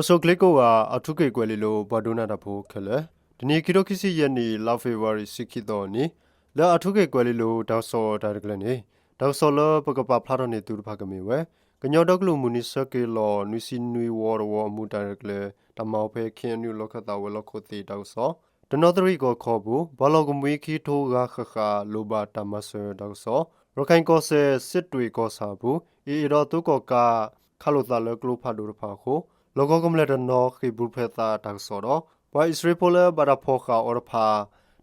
အိၣ်ဆူၣ်ချ့ကိးဂၤ အၣ်ထူခ့ၣ်ကွဲၤလ့လိၤ ပှၤဒိကနၣ်တၢ်ဖိခဲလၢာ်, တနံၤခံထိခံဆံယဲၢ်နံၣ် လါဖ့ၤဘြူၤအါရံၤ ဆံခံသီအနံၤ, လၢအၣ်ထူခ့ၣ်ကွဲၤလ့လိၤ တၢ်ကစီၣ်တၢ်ရဲၣ်တၢ်ကျဲၤန့ၣ်, တၢ်ကစီၣ်လၢပကပာ်ဖျါထီၣ်န့ၢ်သုတဖၣ်ကမ့ၢ်ဝဲ ကညီဒီကလုာ်မုၢ်နံၤဆၢက့ၤလီၤ နွံဆံနွံဝီတဝီအမူးတၢ်ရဲၣ်တၢ်ကျဲၤ တၢ်မၤအီၤဖဲ ခ့ၣ်အဲၣ်ယူၣ် လီၢ်ခၢၣ်သးဝဲၤလီၢ်ခိၣ်သ့ၣ်တၢ်ကစီၣ်, တနီသရံၣ်ကီၢ်ခီပူၤ ပှၤလီၢ်ကမှံခံကထိဂၤဃၣ်ဃၣ် လိၣ်ဘၣ်တၢ်မၤစၢၤတၢ်ကစီၣ်, ရခၢၣ်ကီၢ်စဲၣ် စစ်တွေကီၢ်ဆၣ်အပူၤ အ့ၣ်အ့ၣ်ဒီးသုးကီၣ်ကး ခးလိာ်သးလၢကျိဖးဒိၣ်တဖၣ်အဃိ လီၢ်ကဝီၤကမျၢၢ်တနီၤဃ့ၢ်ပူၤဖျဲးသးတၢ်ကစီၣ်ဒီး ပှၤအံၣ်စရ့လးဖိလၢဘၣ်တၢ်ဖီၣ်ဃာ်အီၤတဖၣ်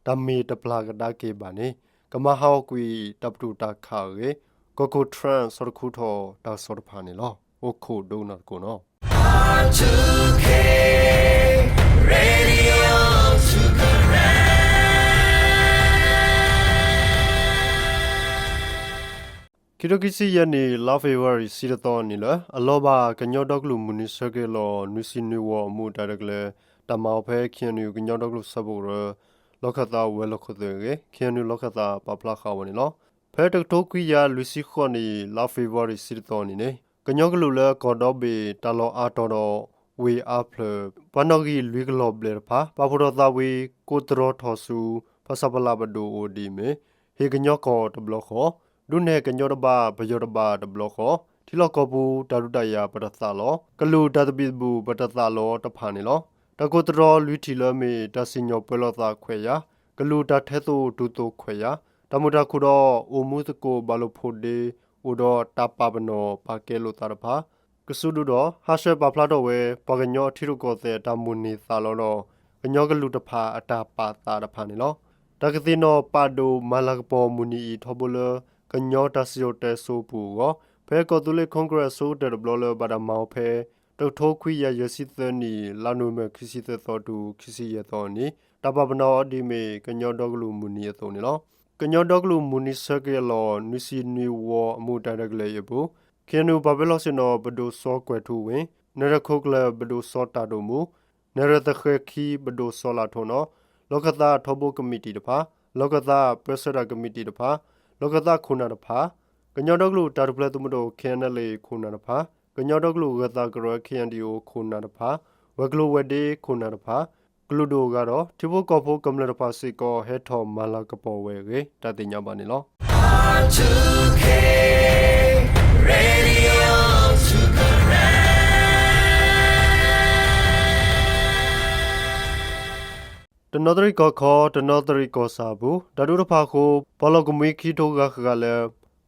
တၢ်မ့ၢ်တပျၢ်ကဒါက့ၤဘၣ်န့ၣ် ကမၤဟးဂီၤကွံာ်တၢ်ပတုာ်တၢ်ခးအဂ့ၢ် ကီၢ်ခိၣ် Trump ဆီၣ်တခူထီၣ်တၢ်ကစီၣ်တဖၣ်န့ၣ်လီၤ. အိၣ်ခိးဒိကနၣ်သကိးနီၤ. ခံထိခံဆံယဲၢ်နံၣ် လါဖ့ၤဘြူၤအါရံၤ ဆံတသီအနံၤလၢ အလီၤဘၣ်ကညီဒီကလုာ်မုၢ်နံၤဆၢက့ၤလီၤ နွံဆံနွံဝီအမူးတၢ်ရဲၣ်တၢ်ကျဲၤ တၢ်မၤအီၤဖဲ ခ့ၣ်အဲၣ်ယူၣ် ကညီဒီကလုာ်စၢဖှိၣ်ကရၢ လီၢ်ခၢၣ်သးဝဲၤလီၢ်ခိၣ်သ့ၣ်အဂ့ၢ် ခ့ၣ်အဲၣ်ယူၣ် လီၢ်ခၢၣ်သးပာ်ဖျါဃာ်ဝဲန့ၣ်လီၤ. ဖဲတကထိခွံကယၤလွံၢ်ဆံဃိးနံၣ် လါဖ့ၤဘြူၤအါရံၤ ဆံတသီအနံၤန့ၣ် ကညီကလုာ်လၢကီၢ်ဒီဘ့ၣ် တၢ်လီၢ်အါတီၤဒီး ဝ့ၢ်အါဖျၢၣ် ပှၤနီၣ်ဂံၢ်လွံၢ်ကလီၢ်ဘျဲၣ်တဖၣ် ပာ်ဖှိၣ်ထီၣ်သးဝံၤ ကိးတြီထီၣ်ဆူ ဖဆပလ ပဒိၣ်အိၣ်ဒ်အမ့ၢ် ဟ့ၣ်ကညီကီၢ်တဘျီဃီ, ဒုးနဲၣ်ကညီတဘ့ၣ် ပယီၤတဘ့ၣ်တဘျီဃီ, ထံလီၢ်ကီၢ်ပူၤ တၢ်ဒုးတၢ်ယၤပတသးလီၤ, ကလုာ်တၢ်သဘံၣ်သဘုၣ်ပတသးလီၤတဖၣ်န့ၣ်လီၤ. တၢ်ကိးတြီလွံၢ်ထံၣ်လၢအမ့ၢ် တၢ်စံၣ်ညီၣ်ပၢလီၤသးခွဲးယာ်, ကလုာ်တၢ်ထဲသိးတုၤသိးခွဲးယာ်, တၢ်မုာ်တၢ်ခုၣ်ဒီး အိၣ်မူသကိးဘၣ်လိာ်ဖိးဒ့ အိၣ်ဒီးတၢ်ပာ်ပနီၣ်ပာ်ကဲလိာ်သးတဖၣ် ကစုဒုဒီး ဟးဆှဲးပာ်ဖျါထီၣ်ဝဲ ပှၤကညီအထံရူၢ်ကီၢ်သဲးအတၢ်မိၣ်န့ၢ်သးလီၤဒီး ကညီကလုာ်တဖၣ်အတၢ်ပာ်သးတဖၣ်န့ၣ်လီၤ. တၢ်ကသ့ၣ်နီၣ်ပာ်ဒိၣ်မၤလၤကပီၤမုၢ်နံၤအံၤထီဘိလၢ ကညီတၢ်စံၣ်စိၤတဲစိၤအပူၤအဂီၢ် ဖဲကီၢ်သူလ့ၤ Congress အဆိကတၢၢ်တဘျီလၢဘၣ်တၢ်မၤအီၤဖဲ တကထိခွံကယၤယဲၢ်ဆံသၢနံၣ် လါနိၣ်ဝ့ဘၢၣ် ခံဆံသၢသီတုၤ ခံဆံယဲၢ်သီအနံၤ တၢ်ပာ်ပနီၣ်အီၤဒ်အမ့ၢ် ကညီဒီကလုာ်မုၢ်နံၤအသိးန့ၣ်လီၤ. ကညီဒီကလုာ်မုၢ်နံၤဆၢက့ၤလီၤ နွံဆံနွံဝီအမူးတၢ်ရဲၣ်တၢ်ကျဲၤအံၤအပူၤ ခ့ၣ်အဲၣ်ယူၣ် ပှၤပၢၤလီၢ်ဆ့ၣ်နီၤ ပဒိၣ်စီၤကွဲၤထူဝ့ၣ်, နဲၣ်ရွဲၣ်ခိၣ်ကျၢၢ် ပဒိၣ်စီၤတၢ်ဒိၣ်မူ, နဲၣ်ရွဲၣ်သဃဲၤခံ ပဒိၣ်စီၤလးထိးနီၣ်, လီၢ်ခၢၣ်သးထီဘိကမံးတံာ်တဖၣ်, လီၢ်ခၢၣ်သးပၢဆှၢတၢ်ကမံးတံာ်တဖၣ်, လီၢ်ခၢၣ်သးခိၣ်နၢ်တဖၣ်, ကညီဒီကလုာ်တၢ်ထူၣ်ဖျဲးသုးမုၢ်ဒိၣ် ခ့ၣ်အဲၣ်ယူၣ် ခိၣ်နၢ်တဖၣ်, ကညီဒီကလုာ်ဂၢၤသးကရၢ ခ့ၣ်အဲၣ်ယူၣ် ခိၣ်နၢ်တဖၣ်, ဝဲၤကျိၤဝဲၤဒ့ခိၣ်နၢ်တဖၣ် ကလုာ်ဒိၣ်အဂၤဒီး ထံဖိကီၢ်ဖိကမျၢၢ်တဖၣ်စ့ၢ်ကီး ဟဲထီၣ်မၤလၤကပီၤဝဲအဂ့ၢ် တၢ်သ့ၣ်ညါဘၣ်န့ၣ်လီၤ. တနီသရံၣ်ကီၢ်ခီ တနီသရံၣ်ကီၢ်ဆၣ်အပူၤ တၢ်ဒုးတဖၣ်အဃိ ပှၤလီၢ်ကမှံခံကထိဂၤဃၣ်ဃၣ်လၢ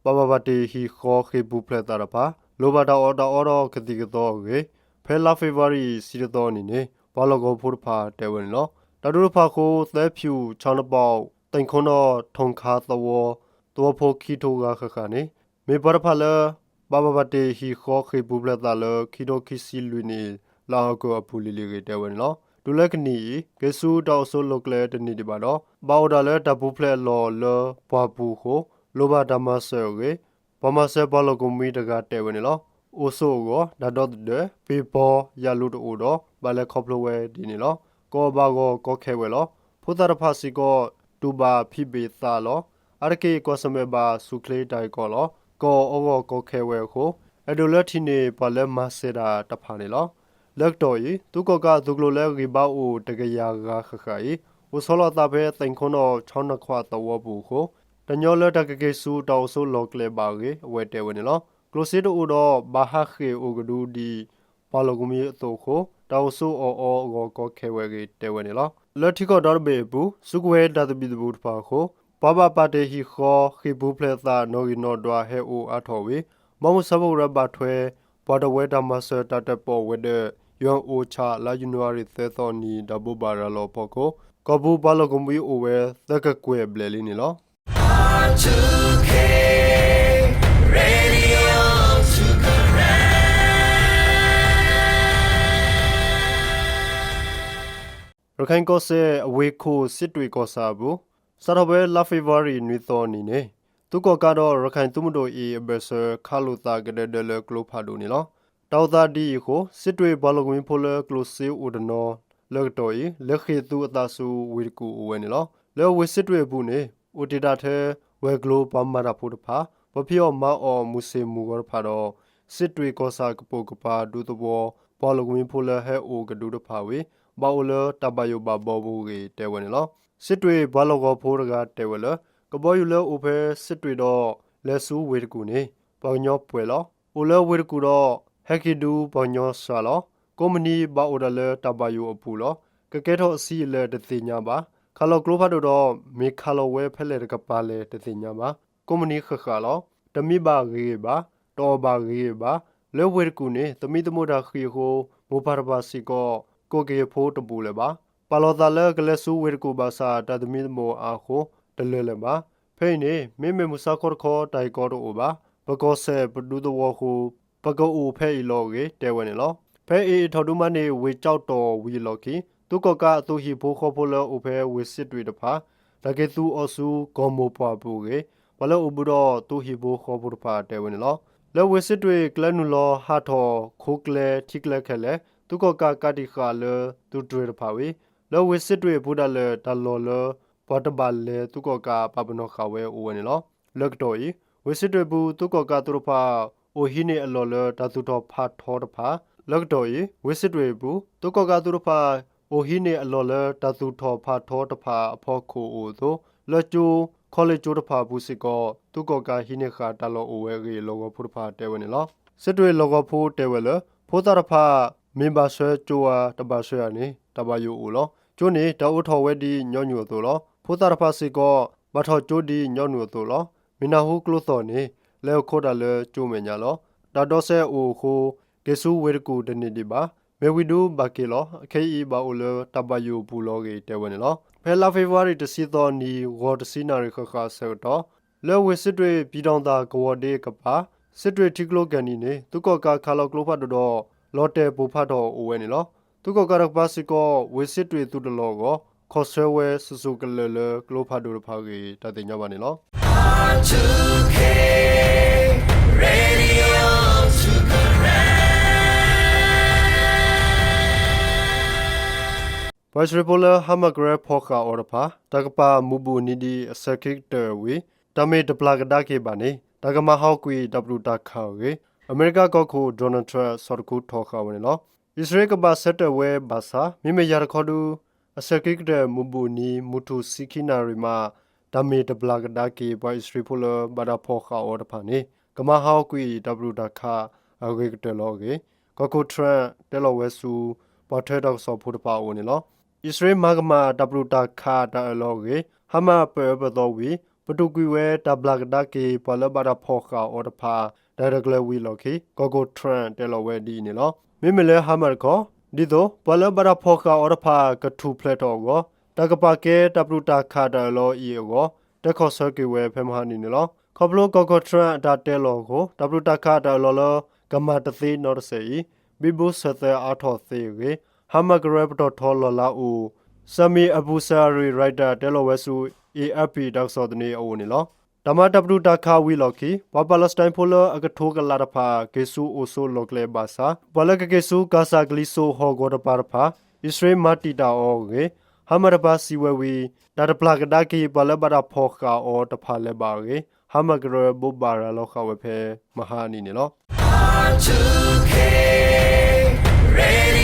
ဘၣ်ဘၣ်ပာ်တ့ၢ်ဟံၣ်ဃီဃ့ၢ်ပူၤဖျဲးသးတဖၣ် လိၣ်ဘၣ်တၢ်အီၣ်တၢ်အီဒီးကသံၣ်ကသီအဂ့ၢ် ဖဲလါဖ့ၤဘြူၤအါရံၤ ဆံတသီအနံၤန့ၣ် ပှၤလီၢ်ကဝီၤဖိတဖၣ်တဲဝဲန့ၣ်လီၤ. တၢ်ဒုးတဖၣ်အဃိ သၢဖၠူၣ် ဆီနပီၣ် သ့ၣ်ခိနီၣ် ထိၣ်ခါသဝီ သဝီဖိခံကထိဂၤဃၣ်ဃၣ်န့ၣ် မ့ၢ်ပှၤတဖၣ်လၢ ဘၣ်ဘၣ်ပာ်တ့ၢ်ဟံၣ်ဃီဃ့ၢ်ပူၤဖျဲးသးလၢ ခံကထိခံဆံလွံၢ်နံၣ် လါအီကူးအပူၤလံၤလံၤအဂ့ၢ် တဲဝဲန့ၣ်လီၤ. တုၤလၢကနံၣ်အံၤ က့ၤဆူတၢ်အိၣ်ဆိးလီၢ်ကျဲတနံၣ်ဒံးဘၣ်ဒီး ဘၣ်အိၣ်ဒၣ်လၢတၢ်ပူၤဖျဲးအလီၢ်လၢပှၢ်ပူၤအဃိ လိၣ်ဘၣ်တၢ်မၤစၢၤအဂ့ၢ် ပှၤမၤစၢၤပှၤလီၢ်ကမှံတဂၤတဲဝဲန့ၣ်လီၤ. အိၣ်ဆိးအဂီၢ် တၢ်ဒီသဒၢ ပ့ၤပီယၣ်လူတအိၣ်ဒီး ဘၣ်လဲၤခီဖျိဝဲဒ်န့ၣ်လီၤ. ကအီၣ်ဘၣ်ဂီၢ်ကီခဲဝဲလီၤ. ဖိသၣ်တဖၣ်စ့ၢ်ကီး တူၢ်ဘၣ်ဖံးဘ့ၣ်သးလီၤ. အါတက့ၢ်ကွၢ်ဆၢၣ်မဲာ်ဘၣ်ဆူၣ်ချ့တၢ်ဂ့ၢ်ကီလီၤ. ကအီၣ်အီဂီၢ်ကီခဲဝဲအဃိ အဲၣ်ဒိးလၢထံၣ်န့ၢ်ပှၤလၢမၤစၢၤတၢ်တဖၣ်န့ၣ်လီၤ. လၢကတီၢ်အံၤ သုးကီၣ်ကးအသုးကျိၤလၢအဂံၢ်ဘါအိၣ်တကယၤဂၤဃၣ်ဃၣ်အံၤ အိၣ်ဆီလီၤအသးဖဲ သ့ၣ်ခိနီၣ် ဆီနခွးသဝီပူၤအဃိ တညီလၢတၢ်ကက့ၤဆူတၢ်အိၣ်ဆိးလီၢ်ကျဲဘၣ်အဂ့ၢ် အဝဲတဲဝဲန့ၣ်လီၤ. ကျိၣ်စ့တအိၣ်ဒီး ဘၣ်ဟးဃ့ၢ်အိၣ်ကဒုဒ် ပှၤလီၢ်ကမှံအသိးအဃိ တၢ်အိၣ်ဆိးအီၣ်အီအဂီၢ်ကီခဲဝဲအဂ့ၢ် တဲဝဲန့ၣ်လီၤ. လၢထံကီၢ်ဒီတဘ့ၣ်အပူၤ စုကဝဲၤတၢ်သဘံၣ်သဘုၣ်တဖၣ်အဃိ ပှၤဘၣ်ပာ်တ့ၢ်ဟံၣ်ဃီဃ့ၢ်ပူၤဖျဲးသး နီၣ်ဂံၢ်နီၣ်ဒွးဟဲအိၣ်အါထီၣ်ဝံၤ ဘီမုၢ်စၢဖှိၣ်ကရၢဘၣ်ထွဲ ပှၤတဝၢတၢ်မၤစၢၤတၢ်တၢၣ်ပီၣ်ဝဲၤဒၢး ယူၣ်အၣ်အိၣ်ဆၣ် လါယနူၤအါရံၤ သၢသီအနံၤ တၢ်ဘိးဘၣ်ရၤလီၤအဖီခိၣ် ကီၢ်ပူၤပှၤလီၢ်ကမှံအိၣ်ဝဲသၢကကွဲၢ်ဘျဲၣ်လံန့ၣ်လီၤ. ရခၢၣ်ကီၢ်စဲၣ် အဝ့ၢ်ခိၣ် စစ်တွေကီၢ်ဆၣ်အပူၤ စးထီၣ်ဖဲလါဖ့ၤဘြူၤအါရံၤ နွံသီအနံၤန့ၣ် သုးကီၣ်ကးဒီးရခၢၣ်သုးမုၢ်ဒိၣ်အံၤ အဘၢၣ်စၢၤခးလိာ်သးကဒဲကဒဲလၢကျိဖးဒိၣ်န့ၣ်လီၤ. တၢ်အိၣ်သးဒ်အံၤအဃိ စစ်တွေပှၤလီၢ်ကမှံဖိလၢကျိၣ်စ့အိၣ်တနီၤလၢကတီၢ်အံၤ လဲၤဃ့ၢ်သုးအသးဆူဝ့ၢ်တကူၣ်အိၣ်ဝဲန့ၣ်လီၤ. လၢအဝ့ၢ် စစ်တွေအပူၤန့ၣ် အိၣ်တ့ၢ်ဒၣ်ထဲ ဝဲၤကျိၤပှၤမၤတၢ်ဖိတဖၣ်, ပှၤဖံးအီၣ်မၤအီၣ်မုၢ်ဆ့ၣ်မုၢ်ဂီၤတဖၣ်ဒီး စစ်တွေကီၢ်ဆၣ်ကပိာ်ကပၤဒူသဝီ ပှၤလီၢ်ကဝံၤဖိလၢဟဲအိၣ်ကဒုတဖၣ်ဝံၤ ဘၣ်အိၣ်လၢတၢ်ဘၣ်ယိၣ်ဘၣ်ဘီပူၤအဂ့ၢ် တဲဝဲန့ၣ်လီၤ. စံးတွ့ၣ်ပှၤလီၢ်ကဝီၤဖိတဂၤတဲဝဲလၢ ကဘီယူၤလၢအိၣ်ဖဲစံးတွ့ၣ်ဒီး လဲၤဆူဝ့ၢ်တကူၣ်န့ၣ် ပှၤကညီပှဲၤလီၤ. အိၣ်လၢဝ့ၢ်တကူၣ်ဒီး ဟဲက့ၤဒုးပှၤကညီစှၤလီၤ. ကိးမုၢ်နံၤဘၣ်အိၣ်ဒၣ်လၢတၢ်ဘၣ်ယိၣ်အပူၤလီၤ. ကကဲထီၣ်အဆံးအလၢာ်တသ့ၣ်ညါဘၣ်. ခးလီၤကျိဖးဒိၣ်ဒီး မ့ၢ်ခးလီၤဝဲဖဲလဲၣ်တကပၤလဲၣ်တသ့ၣ်ညါဘၣ်. ကိးမုၢ်နံၤဃၣ်ဃၣ်လီၤ. တမံဘၣ်ဂ့ၤဂ့ၤဘၣ်, တအီၣ်ဘၣ်ဂ့ၤဂ့ၤဘၣ်. လၢဝ့ၢ်တကူၣ်န့ၣ် သမံသမိးတၢ်ဃံးအဃိ မိၢ်ပၢ်တဖၣ်စ့ၢ်ကီး ကိးက့ၤဖိတဘူးလၢၤဘၣ်. ပာ်လီၤသးလၢကလဲၤဆူဝ့ၢ်တကူၣ်ဘၣ်ဆၣ် တၢ်သမံသမိးအါအဃိ တလၢာ်လၢၤဘၣ်. ဖဲအံၤန့ၣ် မ့မ့ၢ်မုၢ်ဆါခီတခီတၢ်ဟ့ၣ်ကီတအိၣ်ဘၣ်. ပကီၢ်စဲၣ်ပဒူသဝီအဃိ ပကအိၣ်ဖဲအံၤလီၤအဂ့ၢ် တဲဝဲန့ၣ်လီၤ. ဖဲအ့ၣ်အ့ၣ်ထီၣ်ဒုးမါန့ၣ် ဝ့ၢ်ကၠီၣ်တီၣ်ဝံၤအလီၢ်ခံ သုးကီၣ်ကးအသုးဟံၣ်ဖိဃီဖိလၢအိၣ်ဖဲဝ့ၢ်စံးတွ့ၣ်တဖၣ် တၢ်က့ၤသူအီၤဆူကီၢ်မိၢ်ပှၢ်ပူၤအဂ့ၢ် ပှၤလၢအိၣ်ဘူးဒီးသုးဟံၣ်ဖိဃီဖိတဖၣ်တဲဝဲန့ၣ်လီၤ. လၢဝ့ၢ်စံးတွ့ၣ် ကျဲနုာ်လီၤဟးထီၣ်ခိးကျဲထံကျဲခဲလၢာ် သုးကီၣ်ကးကးတံာ်ဃာ်လၢသုးတြဲၤတဖၣ်ဝံၤ လၢဝ့ၢ်စံးတွ့ၣ်အပူၤဒၣ်လဲာ် တၢ်လီၢ်လၢပှၤတဘၣ်လဲၤသုးကီၣ်ကးပာ်ပနီၣ်ဃာ်ဝဲအိၣ်ဝဲန့ၣ်လီၤ. လၢကတီၢ်အံၤ ဝ့ၢ်စံးတွ့ၣ်အပူၤ သုးကီၣ်ကးသုးတဖၣ် အိၣ်ဟံးန့ၢ်အလီၢ်လၢတၢ်သူၣ်ထီၣ်ဖးထီတဖၣ် လၢကတီၢ်အံၤ ဝ့ၢ်စံးတွ့ၣ်အပူၤ သုးကီၣ်ကးသုးတဖၣ် အိၣ်ဟံးန့ၢ်အလီၢ်လၢတၢ်သူၣ်ထီၣ်ဖးထီတဖၣ်အဖီခိၣ်အိၣ်အသိး လၢကၠိ college ကၠိတဖၣ်အပူၤစ့ၢ်ကီး သုးကီၣ်ကးဟံးန့ၢ်ဃာ်တၢ်လီၢ်အိၣ်ဝဲအဂ့ၢ် လီၢ်ကဝီၤဖိတဖၣ်တဲဝဲန့ၣ်လီၤ. စံးတွ့ၣ်လီၢ်ကဝီၤဖိတဲဝဲလၢ ဖိသၣ်တဖၣ် မ့ၢ်ဘၣ်ဆွဲကၠိဧါ တဘၣ်ဆွဲဧါန့ၣ် တၢ်ဘၣ်ယိၣ်အိၣ်လီၤ. ကၠိန့ၣ် တၢ်အိးထီၣ်ဝဲဒ်ညီနုၢ်အသိးလီၤ. ဖိသၣ်တဖၣ်စ့ၢ်ကီး ဘၣ်ထီၣ်ကၠိဒ်ညီနုၢ်အသိးလီၤ. မ့ၢ်နၢ်ဟူကျိသီၣ်န့ၣ် လဲၤအိၣ်ခိးတၢ်လၢကၠိမဲာ်ညါလီၤ. တၢ်ဒိးစဲအိၣ်အဃိ က့ၤဆူဝ့ၢ်တကူၣ်တန့ၢ်ဒံးဘၣ်. မ့ၢ်ဝံၤဒုးဘၣ်က့ၤလီၤ. အခဲအံၤဘၣ်အိၣ်လၢတၢ်ဘၣ်ယိၣ်အပူၤလီၤအဂ့ၢ် တဲဝဲန့ၣ်လီၤ. ဖဲလါဖ့ၤဘြူၤအါရံၤတဆံသီနံၤ ဂီၤတဆံနၣ်ရံၣ်ဃၣ်ဃၣ်အဆၢကတီၢ် လၢဝ့ၢ်စံးတွ့ၣ် ပြည်တော်သာ ကဝီၤဒ့အကပၤ စံးတွ့ၣ်ထံကျိကဲၤနံၤန့ၣ် သုးကီၣ်ကးခးလီၤကျိဖးဒိၣ်ဒီး လီၤတဲာ်ပိၢ်ဖးထီၣ်အိၣ်ဝဲန့ၣ်လီၤ. သုးကီၣ်ကးတကပၤစ့ၢ်ကီး ဝ့ၢ်စံးတွ့ၣ်သုးတလီၢ်အဂီၢ် ခီၣ်ဆၢဝဲစိၤစိၤကလၢာ်လၢကျိဖးဒိၣ်တဖၣ်အဂ့ၢ် တၢ်သ့ၣ်ညါဘၣ်န့ၣ်လီၤ. ပှၤအံၣ်စရ့လးဖိလၢ ဟါမးကရၢဖီၣ်ဃာ်အီၤတဖၣ် တၢ်ကပၤမူးဘူးနံၤဒံးအဆၢခံကတၢၢ်ဝံၤ တၢ်မ့ၢ်တပျၢ်ကဒါက့ၤဘၣ်န့ၣ် တၢ်ကမၤဟးဂီၤကွံာ်တၢ်ပတုာ်တၢ်ခးအဂ့ၢ် အမဲရကၤကီၢ်ခိၣ် Donald Trump ဆီၣ်တခူထီၣ်ဃာ်ဝဲန့ၣ်လီၤ. အံၣ်စရ့လးကဘၣ်ဆၢတဲာ်ဝဲဘၣ်ဆၣ် မ့မ့ၢ်ယၤတခီဒု အဆၢခံကတၢၢ်မူးဘူးနံၤ မုၢ်ထူၣ်ဆံခံနၣ်ရံၣ်မး တၢ်မ့ၢ်တပျၢ်ကဒါက့ၤ ပှၤအံၣ်စရ့လးဖိလၢဘၣ်တၢ်ဖီၣ်ဃာ်အီၤတဖၣ်န့ၣ် ကမၤဟးဂီၤကွံာ်တၢ်ပတုာ်တၢ်ခးအဂ့ၤကတၢၢ်လီၤအဂ့ၢ် ကီၢ်ခိၣ် Trump တဲလီၤဝဲဆူ ပှၤထွဲတၢ်ကစီၣ်ဖိတဖၣ်အအိၣ်န့ၣ်လီၤ. အံၣ်စရ့လးမၤကမၣ်တၢ်ပတုာ်တၢ်ခးတၢ်အၢၣ်လီၤအဂ့ၢ် ဟါမးပၢၢ်အၢပၢၢ်သီဝံၤ ပတုာ်ကွံာ်ဝဲတၢ်ဘျၣ်ကဒါက့ၤ ပှၤလၢဘၣ်တၢ်ဖီၣ်ဃာ်အီၤတဖၣ် တၢ်ရဲၣ်တၢ်ကျဲၤဝံၤအလီၢ်ခံ ကီၢ်ခိၣ် Trump တဲလီၤဝဲဒ်အံၤန့ၣ်လီၤ. မ့မ့ၢ်လၢဟါမးတခီ ဒ်သိးပှၤလၢဘၣ်တၢ်ဖီၣ်ဃာ်အီၤတဖၣ် ကထူၣ်ဖျဲးထီၣ်အဂီၢ် တၢ်ကပာ်ကဲတၢ်ပတုာ်တၢ်ခးတၢ်အၢၣ်လီၤအံၤအဂီၢ် တဲခီၣ်ဆၢက့ၤဝဲဖဲမဟါနံၤန့ၣ်လီၤ. ခီဖျိကီၢ်ခိၣ် Trump အတၢ်တဲလီၤအဃိ တၢ်ပတုာ်တၢ်ခးတၢ်အၢၣ်လီၤလၢ ကမၤတသ့နီတစဲးအံၤ ဘံဘူဆၢၣ်သၢအါထီၣ်သ့အဂ့ၢ် ဟါမးကရၢပတီၢ်ထီလီၤလးအအိၣ် Sami Abu Sharia Rida တဲလီၤဝဲဆူ A F P တၢ်ကစီၣ်သန့အအိၣ်န့ၣ်လီၤ. တၢ်မၤတၢ်ပတုာ်တၢ်ခးဝံၤအလီၢ်ခံ ပှၤပၤလီစတၢၣ်ဖိလၢအကထိကလးတဖၣ် က့ၤဆူအိၣ်ဆိးလီၢ်ကျဲဘၣ်ဆၣ် ပှၤလၢကက့ၤဆူကၤစၢ်ကလံၤစိးဟီၣ်ကဝီၤတပၤတဖၣ် အံၣ်စရ့လးမၤတံာ်တာ်အီၤအဂ့ၢ် ဟါမးတပၤစံးဝဲဝံၤ တၢ်တပျၢ်ကဒါက့ၤ ပှၤလၢဘၣ်တၢ်ဖီၣ်ဃာ်အီၤတဖၣ်လၢၤဘၣ်အဂ့ၢ် ဟါမးကရၢဘိးဘၣ်ရၤလီၤဃာ်ဝဲဖဲမဟါနံၤန့ၣ်လီၤ.